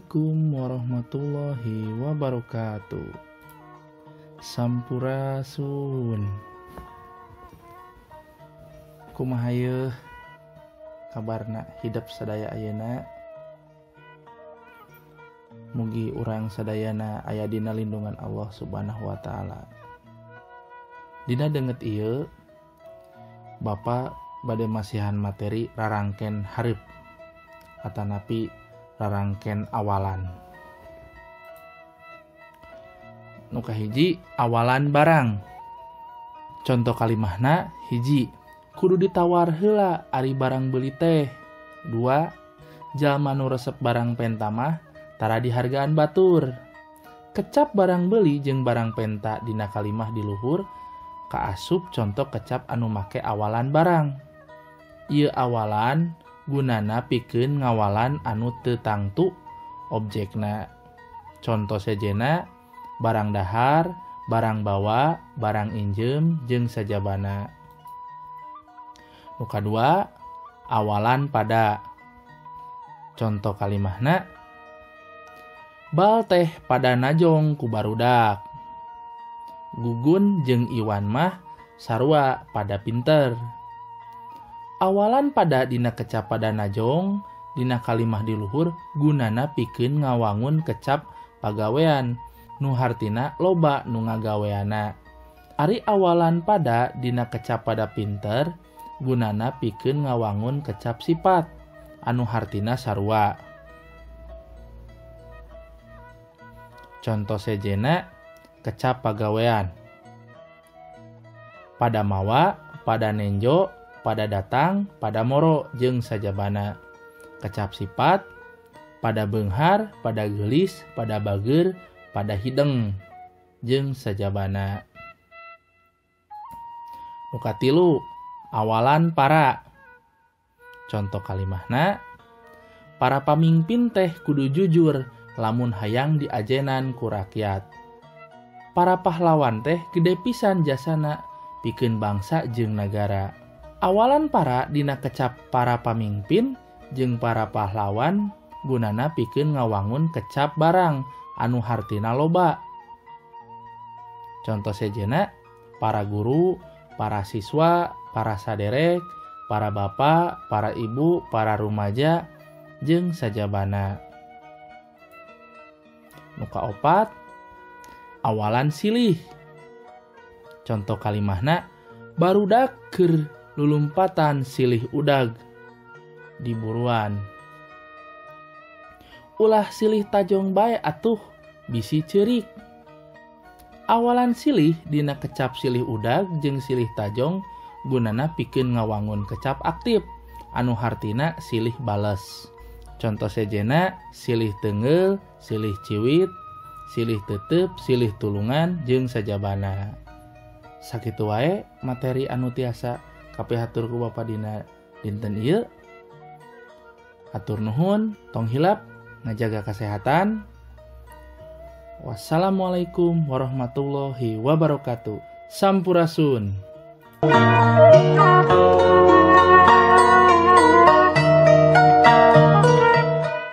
Assalamualaikum warahmatullahi wabarakatuh. Sampurasun. Kumaha yeuh kabarna hidep sadaya ayeuna? Mugi urang sadayana aya dina lindungan Allah Subhanahu wa taala. Dina denget ieu Bapak bade masihan materi rarangken hareup atanapi rarangken awalan. Nu kahiji awalan barang. Conto kalimahna hiji, kudu ditawar heula ari barang beuli teh. 2, jalma nu resep barang penta mah tara dihargaan batur. Kecap barang beuli jeung barang penta dina kalimah di luhur kaasup conto kecap anu make awalan barang. Ieu awalan gunana pikeun ngawalan anu teu tangtu objekna. Conto sejena barang dahar, barang bawa, barang injem, jeung sajabana. Nu kadua, awalan pada. Conto kalimahna bal teh pada najong ku barudak. Gugun jeung Iwan mah sarua pada pinter. Awalan pada dina kecap pada najong dina kalimah di luhur gunana pikeun ngawangun kecap pagawean nu hartina loba nu ngagaweana. Ari awalan pada dina kecap pada pinter gunana pikeun ngawangun kecap sifat anu hartina sarua. Conto sejena kecap pagawean. Pada mawa, pada nenjo, pada datang, pada moro, jeung sajabana. Kecap sifat, pada beunghar, pada geulis, pada bageur, pada hideng, jeung sajabana. Nu katilu, awalan para. Conto kalimahna, para pamimpin teh kudu jujur lamun hayang diajenan ku rakyat. Para pahlawan teh gede pisan jasana pikeun bangsa jeung nagara. Awalan para dina kecap para pamimpin jeung para pahlawan gunana pikeun ngawangun kecap barang anu hartina loba. Conto sejena para guru, para siswa, para saderek, para bapak, para ibu, para rumaja jeung sajabana. Nu kaopat, awalan silih. Conto kalimahna barudak keur lulumpatan silih udag di buruan. Ulah silih tajong bae atuh bisi ceurik. Awalan silih dina kecap silih udag jeung silih tajong gunana pikeun ngawangun kecap aktif anu hartina silih bales. Conto sejena silih teunggeul, silih ciwit, silih tetep, silih tulungan, jeung sajabana. Sakitu wae materi anu tiasa kapihatur ku Bapa dina dinten ieu. Hatur nuhun, tong hilap ngajaga kesehatan. Wassalamualaikum warahmatullahi wabarakatuh. Sampurasun.